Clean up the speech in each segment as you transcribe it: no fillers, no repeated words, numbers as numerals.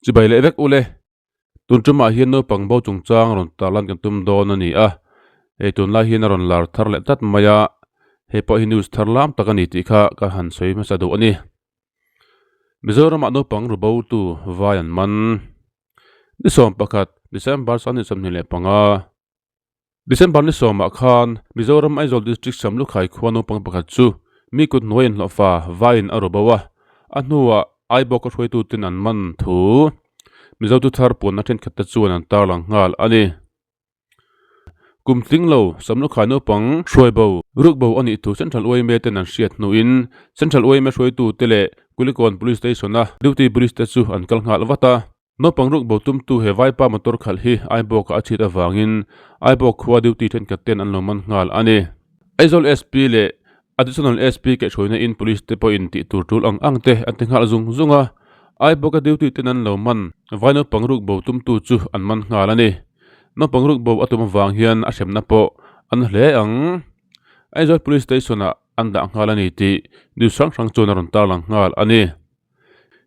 Chibai leh vek ule. Tun tumah hian naupang bo chungchang rawn tarlan kan tum dawn a ni a. Hei tunlai hian a rawn lar thar leh tlat mai a, hei pawh hi news thar lam tak a ni tih kha ka han sawi hmasa duh a ni. Mizoramah naupang ru bo tu vai an man. Ni 11 December 2025. December ni sawmah khan Mizoram Aizawl District Samlukhai khua naupang pakhat chu mi kut hnuai inhlawhfa vaiin a ru bo a, a hnuah Aibawk a hruaituten an man thu Mizo thuthar puanna thenkhat te chuan an tarlang nghal a ni. Kum tling lo Samlukhai naupang hruai bo ruk bo a nih thu Central yma ten an hriat hnuin Central yma hruaitute leh Kulikawn Police Station-a duty police te chu an kal nghal vat a. Naupang ruk bo tumtu he vaipa motor khalh hi Aibawk-ah a chhit avangin Aibawk khua duty thenkhat ten an lo man nghal a ni. Aizawl SP leh Additional SP kaihhruaina in police te pawhin tih tur tul ang ang te an ti nghal zung zung a, Aibawk-a duty ten an lo man vai naupang ruk bo tumtu chu an man nghal a ni. Naupang ruk bo a tum avang hian a hremna pawh an hle ang. Aizawl Police Station-ah an dah nghal a ni tih news hrang hrang chuan a rawn tarlang nghal a ni.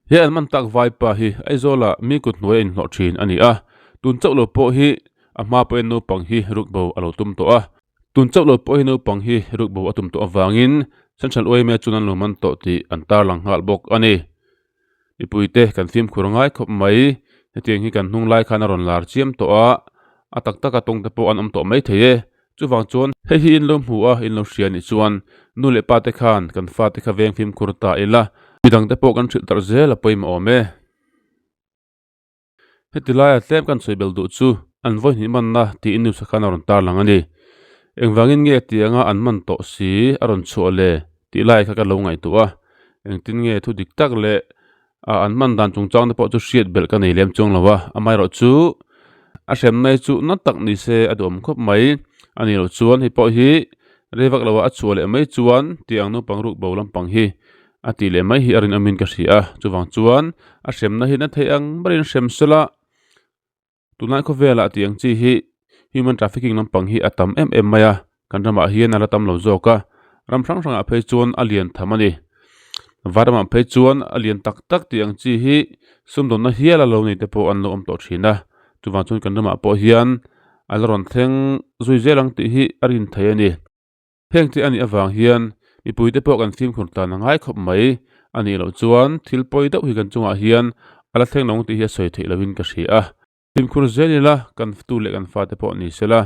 He an man tak vaipa hi Aizawlah mi kut hnuai a inhlawh thin a ni a, tun chauh lo pawh hi a hma pawhin naupang hi rukbo a lo tum tawh a. Tun chauh lo pawh hi naupang hi rukbo a tum tawh avangin Central yma chuan an lo man tawh tih an tarlang nghal bawk a ni. Mipuite kan fimkhur ngai khawp mai, hetiang hi kan hnung lai khan a rawn lar chiam tawh a, a tak taka tawng te pawh an awm tawh maithei e. Chuvang chuan hei hi in lo hmu a, in lo hria nih chuan nu leh pa te khan kan fate kha veng fimkhur ta ila, midang te pawh kan hrilh darh zel a pawimawh awm e. Heti laia tlem kan sawi bel duh chu an vawi hnih manna tiin news ah khan a rawn tarlang a ni. Engvangin nge tianga an man tawh si a rawn chhuah le tih lai kha ka lo ngaihtuah a, engtin nge thu dik tak leh a an man dan chungchang te pawh chu hriat belh ka nei lem chuang lo a, amaherawh chu a hrem mai chu na tak ni se a duhawm khawp mai a nih loh chuan hei pawh hi rei vak lo ah a chhuah leh mai chuan tiang naupang ruk bo lampang hi a tih leh mai hi a rinawmin ka hria a, chuvang chuan a hremna hi na theih ang berin hrem sela Tunlai khawvelah tiang chi hi human trafficking lampang hi a tam em em mai a, kan ramah hian a la tam lo zawk a, ram hrang hrangah phei chuan a lian tham a ni. Varamah phei chuan a lian tak tak tih ang chi hi sumdawnna hial a lo nei te pawh an lo awm tawh thin a, chuvang chuan kan ramah pawh hian a la rawn thleng zui zel ang tih hi a rin thei a ni. Heng te a nih avang hian mipuite pawh kan fimkhur tlan a ngai khawp mai a nih loh chuan thil pawi deuh hi kan chungah hian a la thleng lo tih hi a sawi theih lovin ka hria a. Fimkhur zel ila kan tu leh kan fate pawh ni sela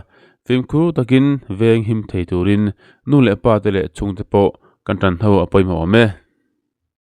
fimkhur takin veng him thei turin nu leh pa te leh chhungte pawh kan tan ho a pawimawh awm e.